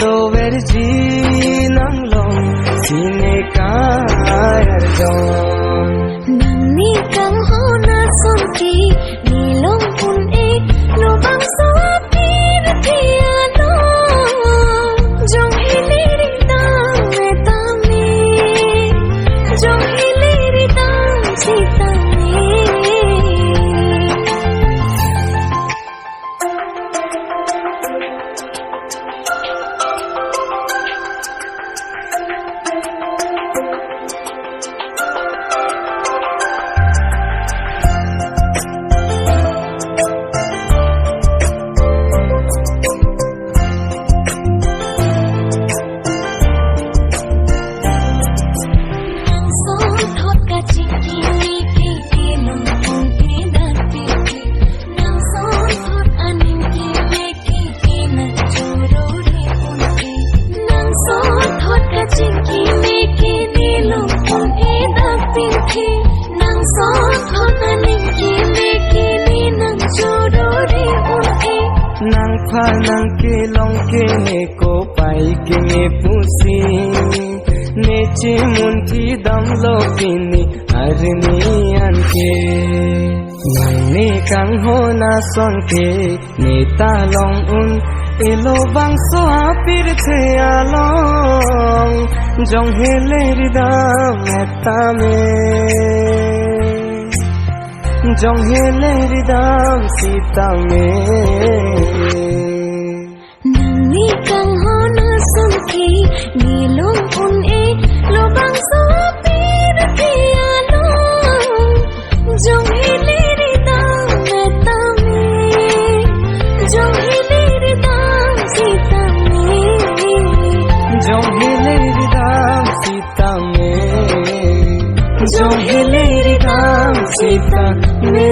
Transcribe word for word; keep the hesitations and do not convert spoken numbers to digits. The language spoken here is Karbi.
Doverji nang longsi ne kayar jon. Nangning kanghon ason ke ne long un-e, labangso apirthe along. Jong hile ridam me tame, jong hile ridam sitame. Nang sonthot kachingki meke ne long un-e darpi ke. Nang sonthot aning keme ke ne nangchorore un-e. Nang sonthot kachingki meke ne long un-e darpi ke. Nang sonthot aning keme ke ne nangchorore un-e. Nangphan nang kelong ke ne kopai keme pusi ne chimunthi damlo pini arni anke. Nangning kanghon ason ke ne ta long un-e, labangso apirthe along. Jong hile ridam me tame, jong hile ridam sitame. Nangning kanghon ason ke ne long un-e, labangso apirthe along. Jong hile ridam me tame, jong hile ridam sitame. Jong hile ridam sitame, jong hile ridam sitame.